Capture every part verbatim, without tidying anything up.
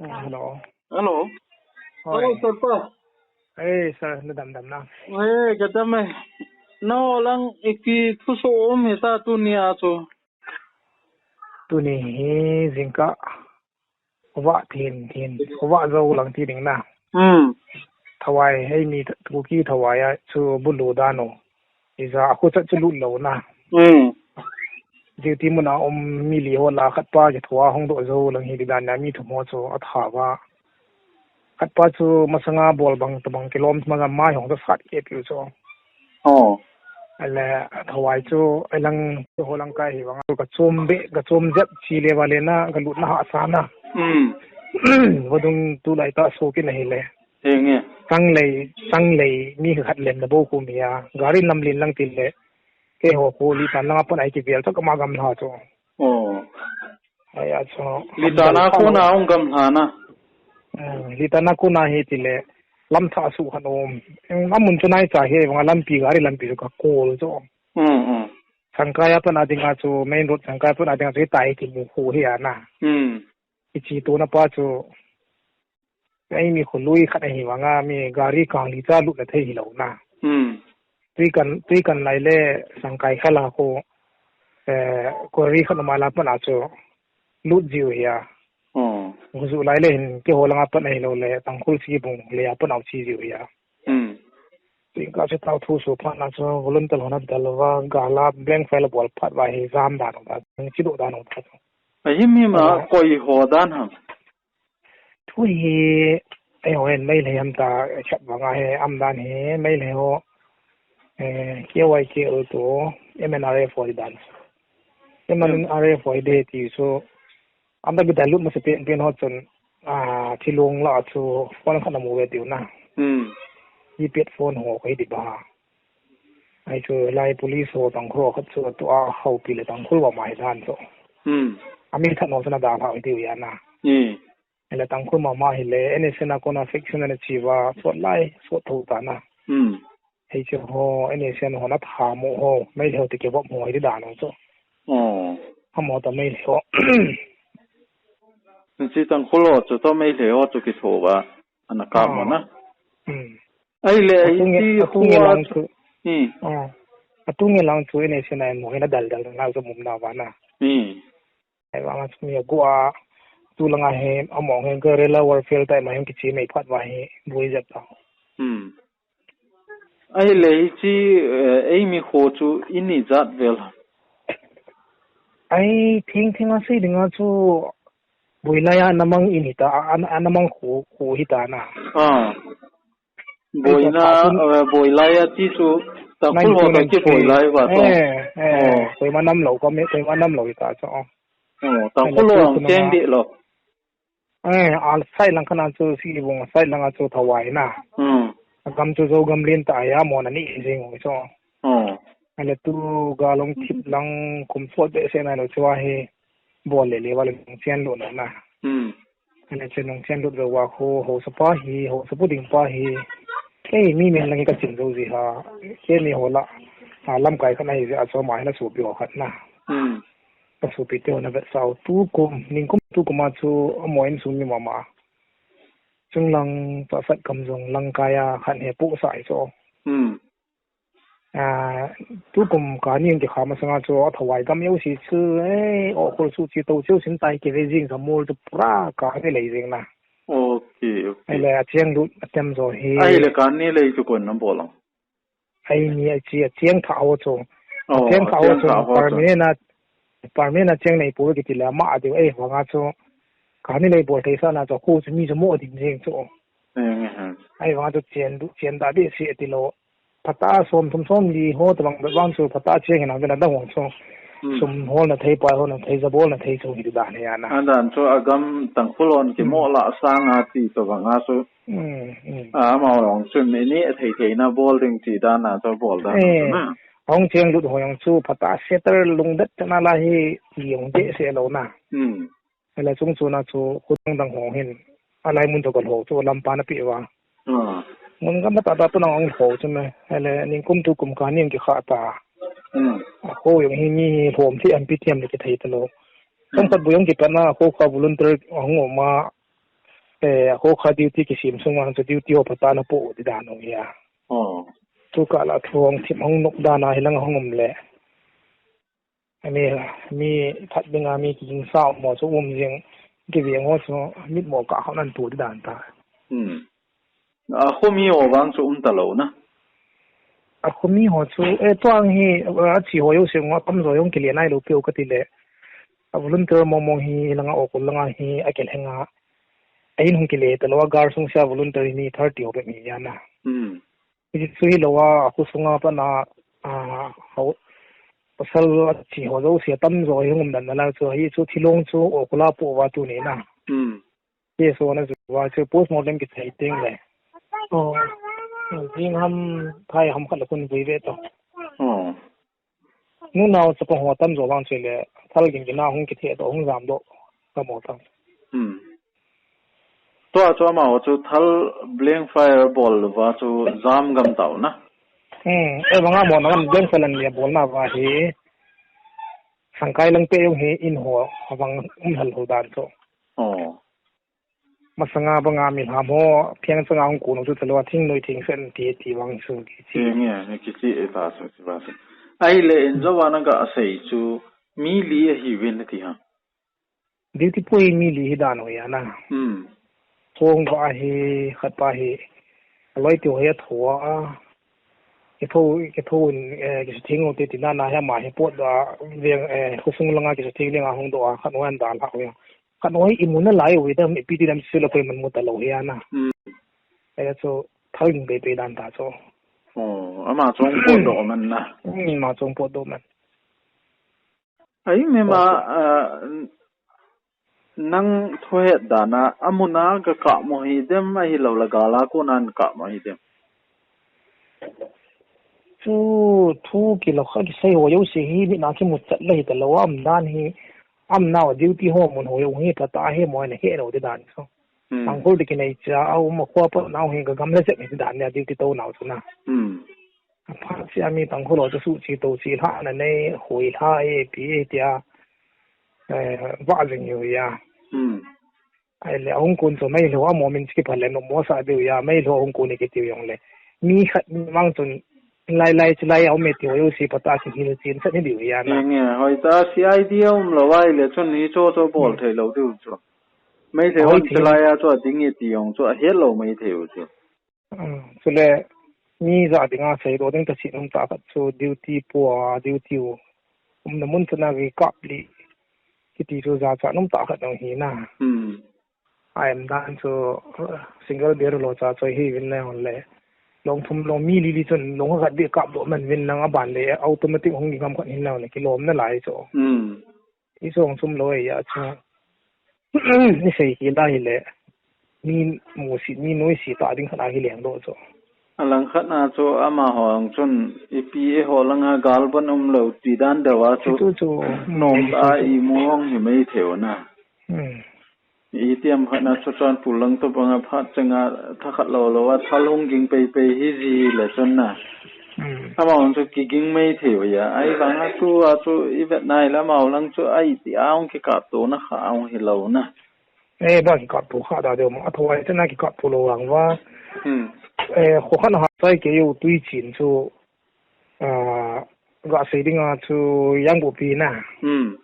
Ah, hello. Hello. Hoi. Hello, sir pa. Eh, sir, nadamdam na. Eh, kadam e. Naho lang ipi thuso um hita tunia chu. Tuni hi jingkah. Khovah thin thin. Khovah jou lang ti ding na. Hmm. Thawai hei mi th-, Kuki thawai a chu bulu dan u. Ija a khuchat chu lut lou na. Hmm. Duty mun a um mi li ho lah a khat pa kithoa hung doh jou lang hi ti dan a mi thum ho chu atha uva. Khat pa chu masanga bol bang tabang kilom masanga mai hung ta sat ke piu chu. Oh. Ale thawai chu alang ho lang kai hi vang ka chom be, ka chom jep chi le va le na, ka lut na hahsa na. Hmm. Vadung tulai ta so kin ahi le. Henge. Changlei, changlei mi khat lemna bou khu mi a. Gari lamlen lang ti le. Keiho khu Litan lang a pat a hi kivel chu kama gamla chu. Oh. Ai a chu. Litan a khu na hung gamla na. Hmm, Litan a khu na hi ti le. Lam tha su khan um. Amun chu nai cha hi vang a lampi gari lampi chu ka kol chu. Hmm, hmm. Sangkai a pat a ding a chu main road Sangkai a pat a ding a chu hi tai ti mu khu hi a na. Hmm. Ichi tu na pa chu. Ai mi khu lui khat ahi vang a mi gari kang li cha lut na thei hi lou na. Hmm. Tui kan, tui kan lai le Sangkai khala khu, eh, quarry khat ma la pat a chu lut jiu hi a. Oh. Khu ju lai le hin keiho lang a pat ahi lou le Tangkhul si bung le a pat a chi jiu hi a. Hmm. Tui ka chu tau thu su phat na chu volunteer ho na dal uva gala blank file bol phat uva hi jam dan u ta. Chi do dan u ta. Ahi mi ma koi ho dan ham. Thu hi, eiho hin Meitei ham ta, khat vang a hi, um dan hi, Meitei ho, eh, K Y K L to M N R F ho dan. M N R F ho de ti chu, um ta kidal lut masa pen pen ho chun, ah, thilong la chu, phone khat na mu ve tiu na. Hmm. Keypad phone ho ko hi di ba. Ai chu lai police ho Tangkhul ho khat chu tu a haupi le Tangkhul va mai dan chu. Hmm. Ami tha no sana da hau tiu ya na. Hmm. Ele Tangkhul mama hi le, N S N a kona fiction ana chi uva, sot lai, sot tho ta na. Hmm. Hei chu ho, N S N ho na tha mo ho, Meitei ho ti ke vop mo hi dan ho chu. Oh. Amo ta Meitei ho. Chi Tangkhul ho chu to Meitei ho chu kitho uva, ana kap mo na. Hmm. Ai le, ai ti hu a chu. Hmm. Oh. Atung e lang chu N S N a mo hi na dal dal na chu mum na uva na. Hmm. Ai vang a chu mi a gu a, tu lang a hi, amo hi guerrilla warfare tai ma hi kichi mei phat uva hi, bui jep ta. Hmm. Ai le hi chi, eh, ei mi kho chu ini jat vel. Ai thing thing a sei ding a chu, bui lai a namang ini ta, a, a namang kho, kho hi ta na. Ah. Boina, eh, boi lai a ti chu, Tangkhul ho ta kiboi lai va to. Eh, eh, koima nam lou ka me, koima nam lou ta chu. Oh, Tangkhul ho ang cheng de lou. Eh, a side lang khan a chu si bung, side lang a chu thawai na. Hmm. A gam chu Zogam lien ta a mo na ni jing u chu. Oh. Ale tu ga long thip lang kum sot be se na lou chu a hi bol le le va le chen lo na na. Hmm. Ana chen nung chen lut zo wa khu, haosa pa hi, haosa pu ding pa hi. Kei mi min lang hi ka chin zo ji ha. Kei mi ho la. A lamkai khat na hi ji a chom a hi na sopi ho khat na. Hmm. Ka sopi te ho na vet sau tu kum, ning kum tu kum a chu amo in sum mi mama. Chung lang pa sat kam zong lang kai a khat he pu sa i cho. Hmm. Ah, tu kum kani ang kikha masanga chu a thawai gam yo si chu, eh, o khol su chi to chu sin tai ki ve jing sa mol chu pura kani lei jing na. Okay, okay. Ai le a chiang lut a tem zo hi. Ai le kani lei chu kon nam bol ang. Ai ni a chi a chiang tha ho chu. Oh, a chiang tha ho chu. Permanent a, permanent a chiang nei pu ki ti le ma a deu ei vanga chu. Kani lei bol thei sa na chu khu chu mi chu mo ding jing chu. Eh, eh, eh. Ai vanga chu chian du, chian da de si ti lo. Phata som thum som li ho tabang bang chu phata chiang hinang bena dang hong chu. Hmm. Sum hol na thei, pai hol na thei, zabol na thei chu hi dan he ana. Adan chu agam Tangkhul hon kimo la sang a ti to bang a chu. Hmm, hmm. A, amau hong chu mi ni thei thei na bol ding ti dan a chu bol dan chu na. Hong chiang lut ho hong chu phata setter lungdet na la hi li hong de se lo na. Hmm. Hela chung chuna chu khutang dang ho hin. A lai mun to ka lho chu lam pa na pi va. Ah. Mun gam ta ta tu nang ong lho chu me. Hela ning kum tu kum kani ang ki kha ta. Hmm. A kho yong hi mi lhom thi an pi tiam le ki thei ta lo. Hmm. Song pat bu yong ki pa na kho kha volunteer hong ma. Eh, ako kha duty kisem sung vang chu duty ho phatah a napoh u ti dan u ahi a. Oh. Tu kah la thu hung thim hung nop dan a hilang hung um le. Ami, mi that ding a mi kigingsa mo chu um jing kiveng ho chu mit mo kah hung nan tu ti dan ta. Hmm. A khomi ho vang chu um talou na. A khomi ho chu, eh, tuang hi, eh, a chi ho jouse ngo tam jo jong kile nailou piu kati le. A volunteer mong mong hi langa o ko langa hi a kelheng a. A in hung kile talou a gar sung sia volunteer hi mi thirty ho be mi ya na. Hmm. Hichu hilou a, a kho sunga pana, a, ho, pasal a chi ho jouse tam jo hi hung um dan na la chu, hichu thilong chu o ko la po va tu ni na. Hmm. Case ho na chu va chu postmortem kithei teng le. Oh. Jing ham, phai ham khat la kun vui ve to. Oh. Nunao chapa ho tam jo vang chu le, thal ging gina hung kithe to, hung jam do. Ka mo ta. Hmm. Tua chu amaho chu thal blank fire bol va chu jam gam tau na. Hmm. Eh, vanga mo na blank fire an le bol na va hi. Sangkai lang pe jong hi in ho, vang um hal ho dan chu. Oh. Masanga banga mi lham ho, phiang changa hung kun u chu talou a, thing noi thing sen ti, ti vang chu kichi. Ti nge, ni kichi e ta chu, ti va chu. Ahile in jo va na ga sei chu, mi li ahi uvin ti ha. Duty pu hi mi li hi dan u ahi a na. Hmm. Chong va hi, khat pa hi, a loi ti ho hi a tho a, Kitho, kitho in, eh, kisutheng u te tina na hi ama hi pot a, veng, eh, khosung langa kisutheng leng a hung doh a, khat noi an dalha u ya. Khat noi imu nalai u ita, ipi ti lam sila koi man mu talou hi a na. Hmm. Eh, chu thal ging pei pei dan ta chu. Oh, ama chong pot doh man na. Hmm, ama chong pot doh man. Ai, me ma, ah, nang thuhet dan a, amun a ga kap mo hi dem, ahilou le gal a kon a kap mo hi dem. Chu thu kilou kha kisei ho jouse hi, mi na kimu chat le hi talou a, um dan hi, um nau duty ho mun ho jong hi, phatah a hi mo na he lou ti dan chu. Hmm. Tangkhul ti kinei cha, a um a kho pa nau hi ga gam le chet ni ti dan nia duty to nau chu na. Hmm. Aphat sia mi Tangkhul ho chu suhchi tohchi lhah na nei, hoi lha e, pi e tia, eh, va jing u ya. Hmm. Ahile, ahung kun chu meilhou a mo min chi kipha le no mo sa diu ya, meilhou ahung kun e kiti u jong le. Mi khat mi mang chun lai lai chi lai a um e ti ho jouse phatah a kihil chin sa ni diu ya na. Nge, nge, hoi ta C I D a um lou ahile chun ni cho cho bol thei lou diu chu. Meilhou a um chi lai a chu a ding e ti jong chu a het lou mai thei u chu. Ah, chule mi ja dinga seidoh ding ka chi nom tah khat chu duty pu a, duty u. Umna mun chun a kikap lih kiti chu jachat nom tah khat jong hi na. Hmm. A em dan chu, uh, single barrel lo cha choi hi vin na hon le. Long thum long mi li li chun long khat beh kap doh man vin lang a ban le automatic hung ging ham khat hin na hon le kilom nalai chu. Hmm. I song sum lou e ya chu. Ni sei hi la hi le. Mi musit, mi nuisit ta ding khat a hi leng doh chu. A lang khat na chu amaho ang chun ipi eiho langa gal ban um lou ti dan deuh a chu. Chu chu. Nom ta i mu hong hi mai thei u na. Hmm. Itiham khat na chu Churachandpur lang toh banga phat changa thakhat lou lou a thal hung ging pei pei hi ji le chun na. Hmm. Amahon chu kiging mai thei u ya. Ahivanga chu a chu i vet nai le amaho lang chu a iti a hung kikap to na kha a hung hi lou na. Eh, ba kikap to kha da deu ma. A thoi chana kikap to lou vang va. Hmm. Eh, kho khat na ha chai ke u Tuichin chu. Ah, ga sei dinga chu Yangbupi na. Hmm.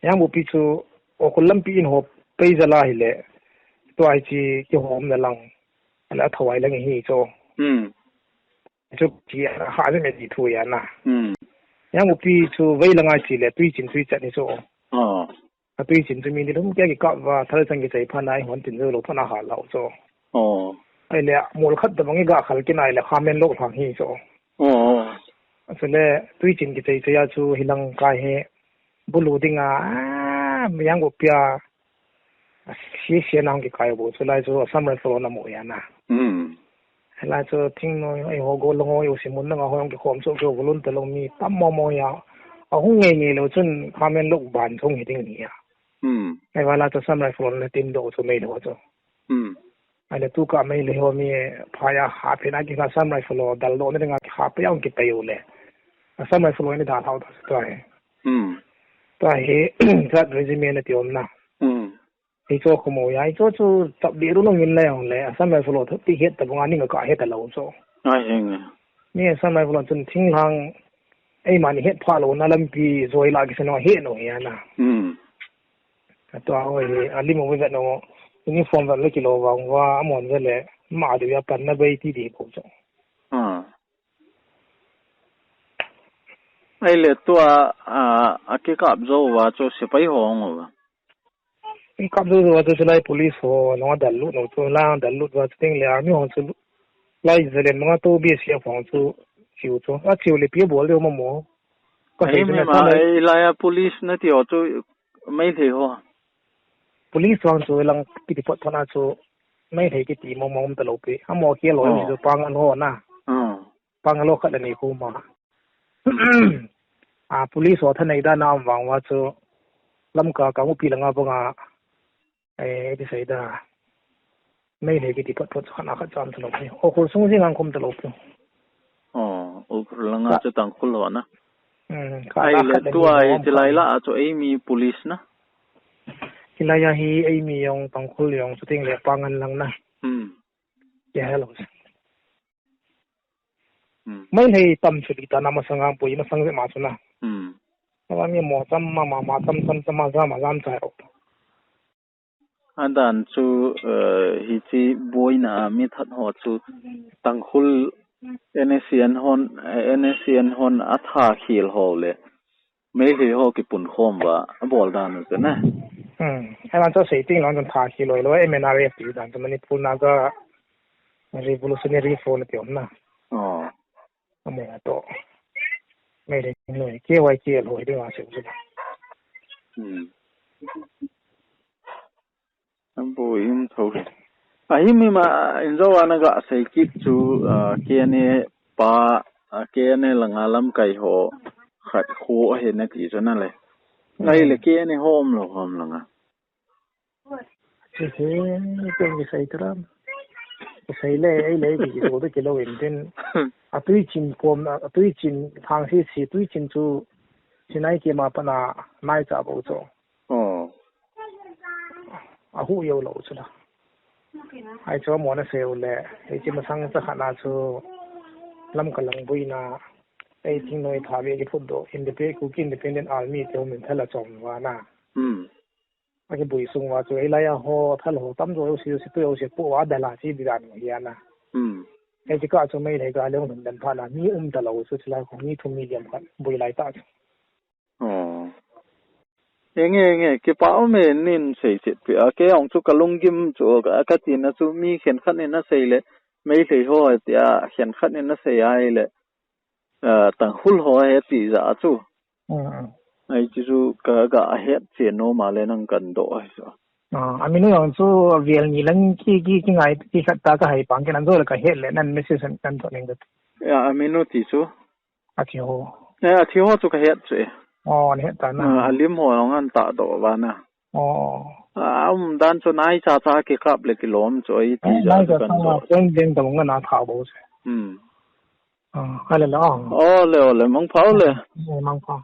Yangbupi chu Ukhrul lampi in ho pei jal a hi le. Tua hi chi kihom na lang. Ala thawai lang hi chu. Hmm. Chu chi ha je me ti thu ya na. Hmm. Yangbupi chu vei langa chi le Tuichin Tuichan ni chu. Oh. A Tuichin chu mi ni lum kia kikap va, thal chang kichai phat na, eihon tin jou lou phat na ha lau chu. Oh. Ahile, mol khat tabang i ga khal kit na ahile, Khamenlok lhang hi chu. Oh. Chule, Tuichin kichai chai a chu, hilang kai hi, bulu dinga, ah, Yangbupi a, sia sia nang kikai bo, chulai chu, Assam Rifle na mu ya na. Hmm. Hilai chu thingnoi, eiho golhang ho, jouse mun dang a ho jong kikhom soh keu volunteer lou mi tam mong mong a. Ahung ngei ngei lou chun Khamenlok ban chung hi ding ahi a. Hmm. Ahivang la chu Assam Rifle na tin doh chu Meitei ho chu. Hmm. Ahile tu ka Meitei ho mi phai a ha phen a kila Assam Rifle ho dal doh na dinga kiha pei a hung kipai u le. Assam Rifle ho ni dalhau ta chu tua hi. Hmm. Tua hi Third Regiment na ti um na. Hmm. Hicho khomo ya, hicho chu chap di ru nung in lai ong le, Assam Rifle ho thu ti het ta bunga ning ka het ta lo cho. Ai heng. Ni Assam Rifle ho chun thinglhang, ei mani het pha lo na lampi zoi la ki se no het no ya na. Hmm. Atua ho hi, a lim ho ve no, uniform ve le ki lo vang va, amon ve le, ma du ya pan na bei ti di ko cho. Ah. Ai le tua, a, a kikap zo va chu sepai ho ngo va. Kap zo zo va chu silai police ho, no dal lut no chu, la dal lut va chu ting le army ho chu, lai zalen manga to B S F ho chu, chiu chu. A chiu le pi bol de mo mo. Ka Ai sei mi le ma, ta le. Ai lai a police na ti ho chu, Meitei ho. Police ho chu lang kiti pot thona chu, Meitei kiti mo mo um ta lo pi. Amo kia lo Oh. mi chu pangal ho na. Oh. Pangal ho khat le nei khu ma. A, police ho thanei dan a um vang va chu Lamka ka upi langa banga, eh, ti sei da. Meitei kiti pot pot khat na khat cham ta lo pi. Ukhrul sung jing ang kum ta lo pi. Oh, Ukhrul langa Ka- chu Tangkhul ho na. Hmm, ka Ai la le khat le tua ni ei mo ti lai am la a chu ei mi police na. Ti lai a hi ei mi jong Tangkhul jong chu ting le pangal lang na. Hmm. Ke hello. Hmm. Meitei tam chu di ta na masang ang pui masang je ma chu na. Hmm. Ma mi mo cham ma ma ma cham cham cham ma za ma zam chai ro. Adan chu, eh, hichi boina a mi that ho chu Tangkhul N S C N hon, eh, N S C N hon a tha khel ho le. Meitei ho kipun khom va, a bol dan u chu na. Hmm. Ai man chu sei ting lo chun tha khel lo lo, M N R F ti dan chu Manipur Naga Revolutionary Front ti um na. Oh. Amo to. Meitei noi, K Y K lo, ding a sei chu. Hmm. An bu in tho hi. A hi mi ma in zo ana ga sei kit chu, ah, K N A pa, ah, K N A langa lamkai ho khat khu he na ti chu na le. Ai le K N A ho um lo hom langa. Che che, ko ni sei tra. Ko sei le, ei le ki ko de ki lo in tin. A tui chin kom, a tui chin thang si si tui chin chu. Sinai ke ma pa na nai cha bo cho. Oh. A hu yo lo chu la. Ai chu mo na sei u le, ei chi masang cha khat na chu Lamka lang buina, ei thing noi tha ve ki phut do, independent, Kuki Independent Army te ho min thala chom va na. Hmm. A ki bui sung va chu, ei lai a ho, thal ho, tam zo yo si, si tu yo si, pu va da la chi di dan hi a na. Hmm. Ei chi ka chu Meitei ga le hung dan pha na, mi um ta lo chu, chi lai ko, mi thum mi liam khat, bui lai ta chu. Oh. Enge, enge, kipa um e nin sei chet pi a, kei ong chu ka lunggim chu, ka, ka tina chu mi khen khat in a sei le, Meitei ho ti a, khen khat in a sei ai le, ah, Tangkhul ho he ti ja chu. Mm, mm. Ai chu chu ka ga het che no ma le nang kan do ai chu. Ah, a mi nu ong chu vel ni lang ki, ki, ki ngai, ki khat ta ka hai pang ke nan zo le ka het le nan message kan tho ning ka. Ya, a mi nu ti chu. A thi ho. Eh, a thi ho chu ka het chu e. Oh, an het ta na. Ah, a lim ho ong an ta do va na. Oh. Ah, um dan chu nai cha cha ki kap le ki lom chu ai ti Eh, ja nai chu cha kan cha do. Chen den ta mong na tha bo se. Hmm. Ah, ka le la. Oh, le, oh, le, mangpha, oh, le. Eh, mangpha.